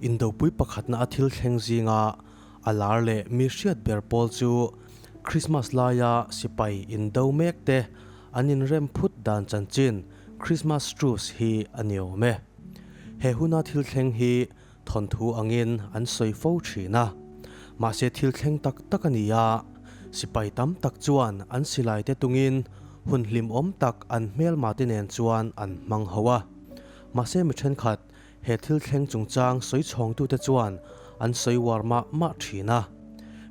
Indopui pakhatna a thil thleng zinga a lar leh mi hriat ber pawl chu Christmas laia sipai indo mek te an inrem phut dan chanchin Christmas Truce hi a ni awm e. He huna thil thleng hi thawnthu angin an sawi fo thin a, mahse thil thleng tak tak a ni a, sipai tam tak chuan an silai te tungin hun hlimawm tak an hmelma te nen chuan an hmang ho a. Mahse mi thenkhat he thil thleng chungchang sawi chhawngtute chuan an sawi uar mah mah thin a,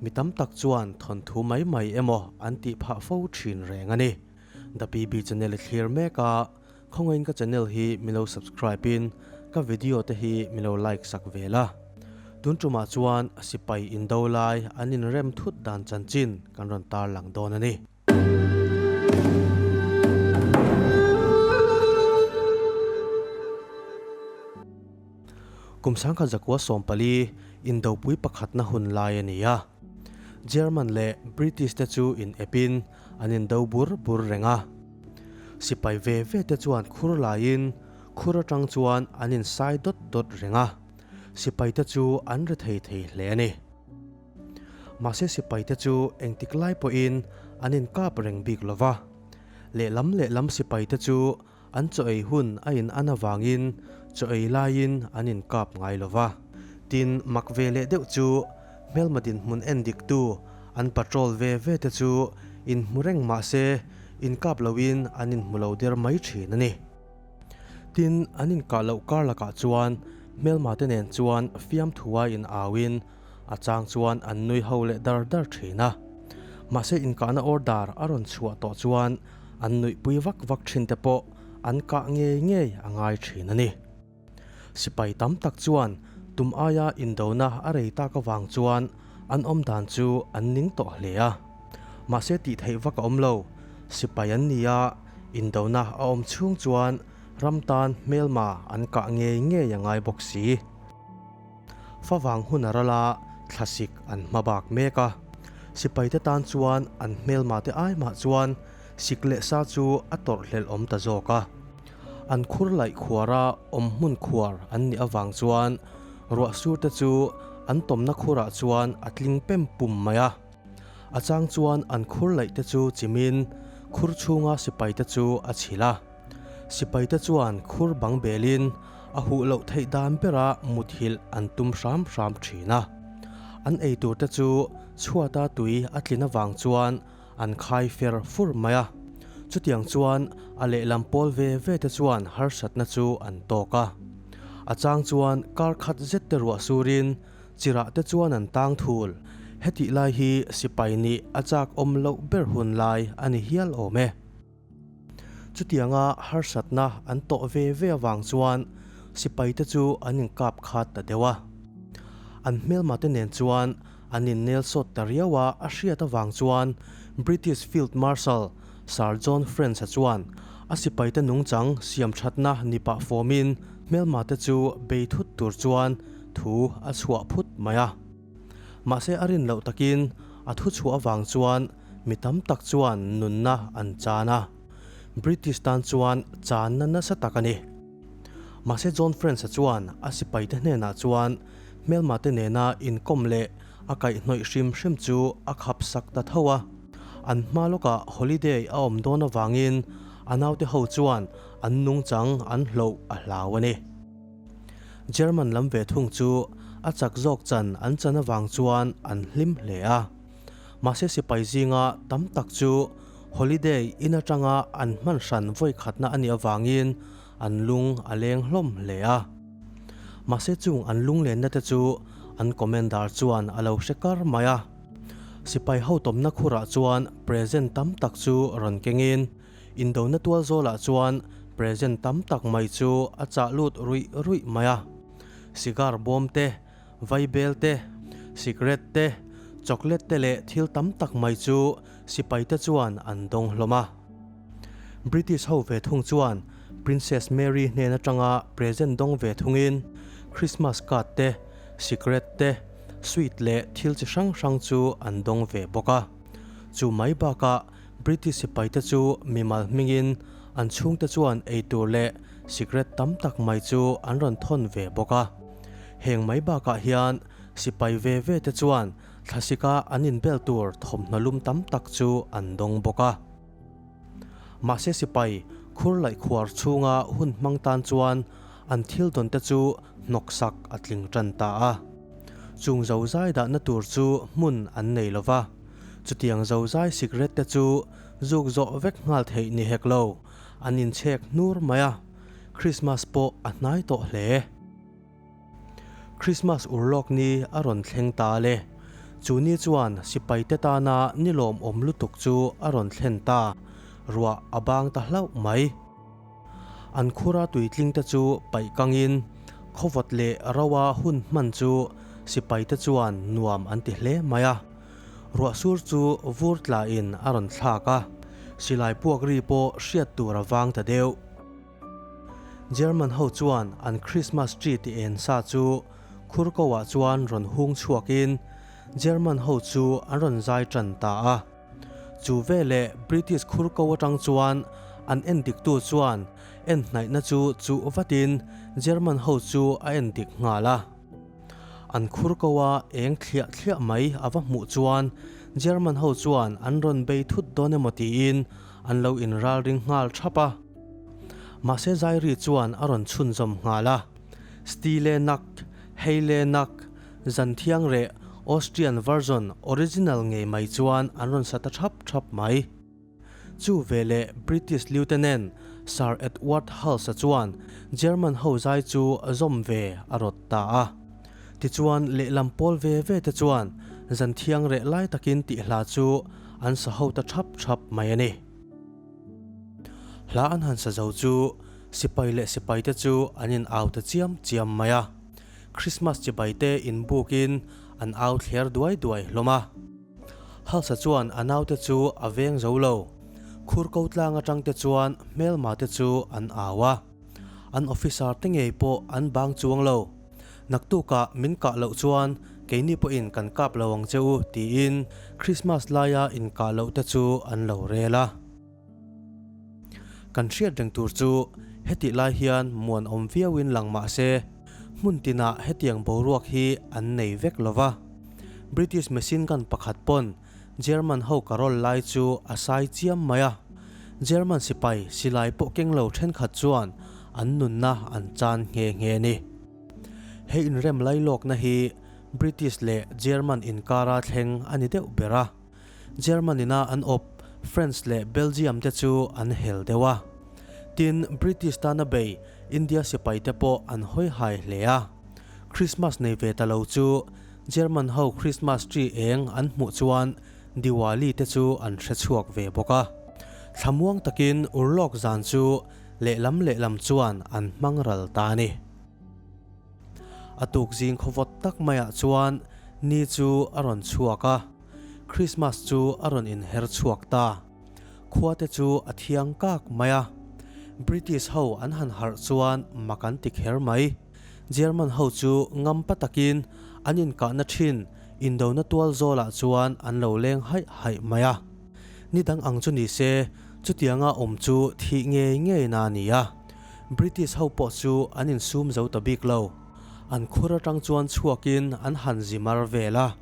mi tam tak chuan thawnthu mai mai emaw an tih phah fo thin reng a ni. The PB channel i thlir mek a, khawngaiin ka channel hi milo subscribe in ka video te hi milo like sak ve la. Tun tumah chuan sipai indo lai an inrem thut dan chanchin kan rawn tarlang dawn a ni. Kum sangkhat zakua 40 indopui pakhatna hun lai a ni a. German leh British te chu in epin an indo bur bur reng a. Sipai ve ve te chuan khur laiin khur atang chuan an insai dawt dawt reng a. Sipai te chu an ri thei thei hle a ni. Mahse sipai te chu engtik lai pawhin an inkap reng bik lo va. Lehlam lehlam sipai te chu an chaw ei hun a in an avangin chaw ei laiin an inkap ngai lo va. Tin, mak ve leh deuh chu hmelma dinhmun en diktu an patrol ve ve te chu inhmu reng mahse inkap loin an inhmu lo der mai thin a ni. Tin, an inkah loh kar lakah chuan hmelma te nen chuan fiamthua in auin a chang chuan an nui ho leh dar dar thin a. Mahse inkahna order a rawn chhuah tawh chuan an nuihpui vak vak thin te pawh an kah ngei ngei a ngai thin a ni. Sipai tam tak chuan tum aia indona a rei tak avang chuan an awm dan chu an ning tawh hle a. Mahse tih theih vak a awm lo, sipai an ni a, indona a awm chhung chuan ram tan hmelma an kah ngei ngei a ngai bawk si. Favang hun a ral a, thlasik an hma bak mek a. Sipaite tan chuan an hmelma te ai mah chuan sik leh sa chu a tawrh hlelh awm ta zawk a. An khur laih khuara awm hmun khuar an nih avang chuan ruah sur te chu an tawmna khurah chuan a tling pem pum mai a. A chang chuan an khur laih te chu chimin khur chhunga sipai te chu a chhilh a. Sipai te chuan khur bang belin a huh loh theih dan bera muthilh an tum hram hram thin a. An ei tur te chu chhuata tui a tlin avang chuan an khai fer fur mai a. Chutiang chuan a lehlam pawl ve ve te chuan harsatna chu an tawk a. A chang chuan kar khat zet te ruah surin chirah te chuan an tang thul. Hetih lai hi sipai nih a chak awm loh ber hun lai a ni hial awm e. Chutianga harsatna an tawh ve ve avang chuan sipai te chu an inkap khat ta deuh a. An hmelma te nen chuan an innel sawt ta riau a, a hriat avang chuan British Field Marshal Sir John French-a chuan a sipai te nungchang siam thatna ni pah fawmin hmelma te chu bei thut tur chuan thu a chhuah phut mai a. Mahse a rin loh takin a thu chhuah avang chuan mi tam tak chuan nunna an chan a, British tan chuan channa nasa tak a ni. Mahse John French-a chuan a sipaite hnenah chuan hmelmate nena inkawm leh a kaihhnawih hrim hrim chu a khap sak ta tho a. An hma lawkah holiday a awm dawn avangin a naute ho chuan an nungchang an hloh a hlau a ni. German lam ve thung chu a chak zawk chan an chan avang chuan an hlim hle a. Mahse sipai zinga tam tak chu holiday in atanga an hman hran vawi khatna a nih avangin an lung a leng hlawm hle a. Mahse chung an lunglenna te chu an commander chuan a lo hre kar mai a. Sipai ho tawmna khurah chuan present tam tak chu rawn kengin Indona tual zawlah chuan present tam tak mai chu a chah lut ruih ruih mai a. Cigar bawm te, vaibel te, cigarette te, chocolate te leh thil tam tak mai chu sipai te chuan an dawng hlawm a. British ho ve thung chuan Princess Mary hnen atanga present dawng ve thungin Christmas card te, cigarette te, sweet leh thil chi hrang hrang chu an dawng ve bawk a. Chu mai bakah British sipaite chu mimal hmingin an chhungte chuan eitur leh cigarette tam tak mai chu an rawn thawn ve bawk a. Heng mai bakah hian sipai ve ve te chuan thlasika an inbel tur thawmhnaw lum tam tak chu an dawng bawk a. Mahse sipai khur laih khuar chhunga hun hmang tan chuan an thil dawn te chu hnawksak a tling tan ta a. Chung zozai dahna tur chu hmun an nei lo va, chutiang zozai sikret te chu zuk zawh vek nghal theih ni hek lo, an inchhek hnur mai a, Krismas pawh a hnai tawh hle. Krismas urlawk ni a rawn thleng ta le. Chu ni chuan sipaite tana ni lawmawm lutuk chu a rawn thlen ta, ruah a bang ta hlauh mai. An khura tuitlingte chu paih kangin khawvawt leh roa hun hman chu sipaite chuan nuam an ti hle mai a. Ruahsur chu vur tlain a rawn thlak a, silai puak ri pawh hriat tur a vang ta deuh. German ho chuan an Christmas tree ti en sa chu khur ko ah chuan rawn hung chhuakin German ho chu an rawn zai tan ta a. Chu veleh British khur ko atang chuan an en diktu chuan en hnaihna chu chuh vatin German ho chu a en dik nghal a. An khur ko a eng thliah thliah mai a va hmuh chuan German ho chuan an rawn bei thut dawn emaw tiin an lo inralring nghal thap a. Mahse Zairi chuan a rawn chhunzawm nghal a, Stille Nacht, Heile Nacht, Zan Thiang reh, Austrian version original ngei mai chuan an rawn sa ta thap thap mai. Chu veleh British Lieutenant Sir Edward Hulse-a chuan German ho zai chu zawm ve a rawt ta a. Tichuan lehlam pawl ve ve te chuan Zan Thiang reh lai takin tih hla chu an sa ho ta thap thap mai a ni. Hla an han sa zo chu sipai leh sipai te chu an in au ta chiam chiam mai a. Christmas chibai te in buk in an au thler duai duai hlawm a. Halsa chuan a naute chu a veng zo lo. Khur ko tlang atang te chuan hmelma te chu an au a. An officer te ngei pawh an bang chuang lo. Naktukah min kah loh chuan keini pawhin kan kap lo ang che u tiin Christmas laia inkah loh te chu an lo rel a. Kan hriat reng tur chu hetih lai hian muanawm viauin lang mah se hmun tinah hetiang boruak hi an nei vek lo va. British machine gun pakhat pawn German ho carol lai chu a sai chiam mai a. German sipai silai pawh keng lo thenkhat chuan an nunna an chan nghe nghe a ni. He inrem lailawkna hi British leh German inkara thleng a ni deuh ber a. German ina an awp France leh Belgium te chu an hel deuh a. Tin, British tana bei India sipai te pawh an hawi hai hle a. Christmas nei ve ta lo chu German ho Christmas tree eng an hmuh chuan Diwali te chu an hre chhuak ve bawk a. Thlamuang takin urlawk zan chu lehlam lehlam chuan an hmang ral ta a ni. A tuk zing khawvawt tak maiah chuan ni chu a rawn chhuak a, Christmas chu a rawn inher chhuak ta. Khua te chu a thiang kak mai a. British ho an han harh chuan mak an ti kher mai. German ho chu ngampa takin an inkahna thin indona tual zawlah chuan an lo leng haih haih mai a. Ni dang ang chu ni se, chutianga awm chu thih ngei ngei na a ni a. British ho pawh chu an insum zo ta bik lo. An khur atang chuan chhuakin an han zi mar vel a,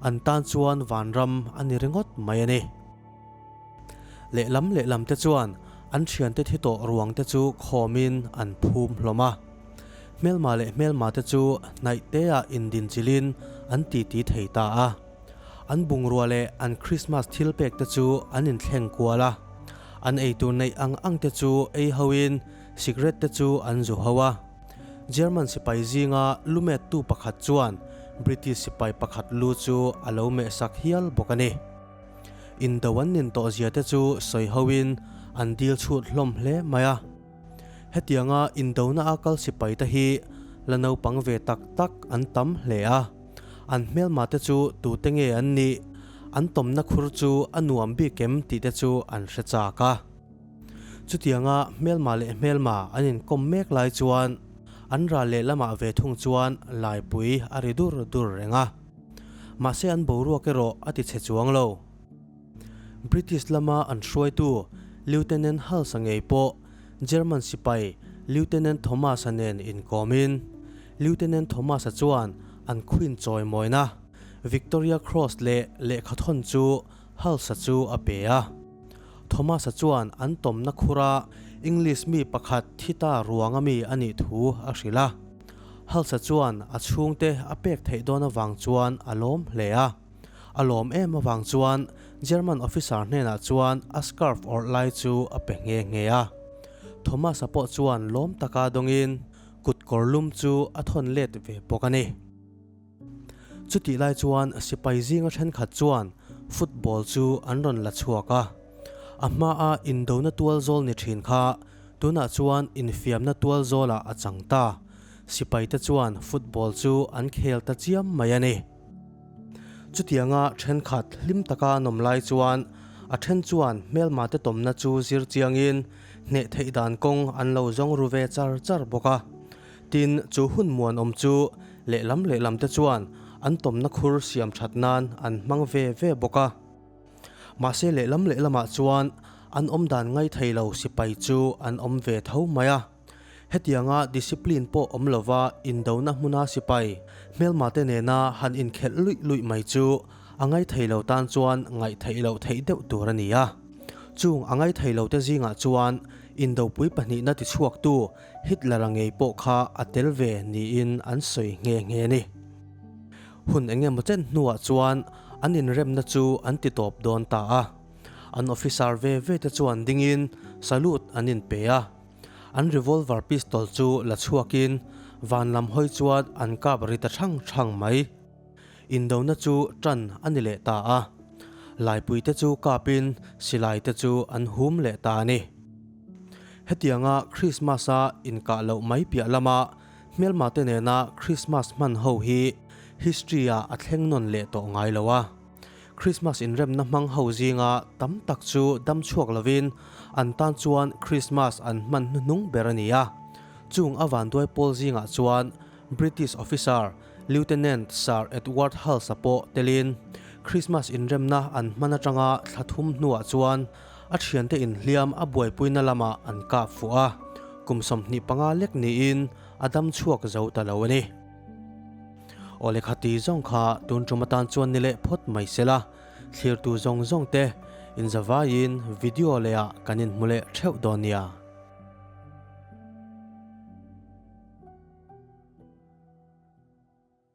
an tan chuan vanram a ni ringawt mai a ni. Lehlam lehlam te chuan an thiante thi tawh ruang te chu khawmin an phum hlawm a. Hmelma leh hmelma te chu hnaih te ah indinchilhin an titi thei ta a. An bungrua leh an Krismas thil pek te chu an inthleng kual a. An eitur neih ang ang te chu ei hoin sikret te chu an zu ho a. German sipai zinga lumettu pakhat chuan British sipai pakhat lu chu a lo mehsak hial bawk a ni. Indo an nin tawh zia te chu sawi hoin an dil chhut hlawm hle mai a. Hetianga indona a kal sipai te hi la naupang ve tak tak an tam hle a. An hmelma te chu tute nge an nih, an tawmna khur chu a nuam bik em tih te chu an hre chak a. Chutianga hmelma leh hmelma an inkawm mek lai chuan an ral lehlamah ve thung chuan laipui a ri dur dur reng a. Mahse an boruak erawh a ti chhe chuang lo. British lama an hruaitu Lieutenant Hulse-a ngei pawh German sipai Lieutenant Thomas-a nen inkawmin. Lieutenant Thomas-a chuan an Queen chawimawina Victoria Cross leh lehkhathawn chu Hulse-a chu a pe a. Thomas-a chuan an tawmna khura English mi pakhat thi ta ruanga mi a nih thu a hrilh a. Hulse-a chuan a chhungte a pek theih dawn avang chuan a lawm hle a. A lawm em avang chuan German officer hnenah chuan a scarf awrh lai chu a pe nghe nghe a. Thomas-a pawh chuan lawm taka dawngin kut kawr lum chu a thawn let ve bawk a ni. Chutih lai chuan sipai zinga thenkhat chuan football chu an rawn la chhuak a. A hmaa indona tual zawl ni thin kha tunah chuan infiamna tual zawlah a chang ta. Sipaite chuan football chu an khel ta chiam mai a ni. Chutianga thenkhat hlim taka an awm lai chuan a then chuan hmelmate tawmna chu zir chiangin hneh theih dan kawng an lo zawng ru ve char char bawk a. Tin, chu hun muanawm chu lehlam lehlam te chuan an tawmna khur siam that nan an hmang ve ve bawk a. Mahse lehlam lehlamah chuan an awm dan ngaithei lo sipai chu an awm ve tho mai a. Hetianga discipline pawh awm lova indona hmuna sipai hmelmate nena han inkhelh luih luih mai chu a ngaithei lo tan chuan ngaihtheih loh theih deuh tur a ni a. Chung a ngaithei lote zingah chuan indopui pahnihna tichhuaktu Hitler-a ngei pawh kha a tel ve niin an sawi nghe nghe a ni. Hun eng emaw chen hnuah chuan an inremna chu an titawp dawn ta a. An officer ve ve te chuan dingin salute an inpe a. An revolver pistol chu la chhuakin van lam hawi chuan an kap ri ta thang thang mai. Indona chu tan a ni leh ta a. Laipuite chu kapin silaite chu an hum leh ta a ni. Hetianga Krismas-a inkah loh mai piah lama hmelmate nena Krismas hman ho hi history-ah a thleng nawn leh tawh ngai lo a. Krismas inremna hmang ho zinga tam tak chu dam chhuak lovin an tan chuan Krismas an hman hnuhnung ber a ni a. Chung a vanduai pawl zingah chuan British officer Lieutenant Sir Edward Hulse-a pawh telin Krismas inremna an hman atanga thla thum hnuah chuan a thiante inhliam a buaipuina lamah an kap fuh a, kum 25 lek niin a dam chhuak zo ta lo a ni. Aw lehkha ti zawng kha tun tum atan chuan ni leh phawt mai se la, thlirtu zawng zawng te inzavaiin video leh ah kan inhmu leh theuh dawn nia.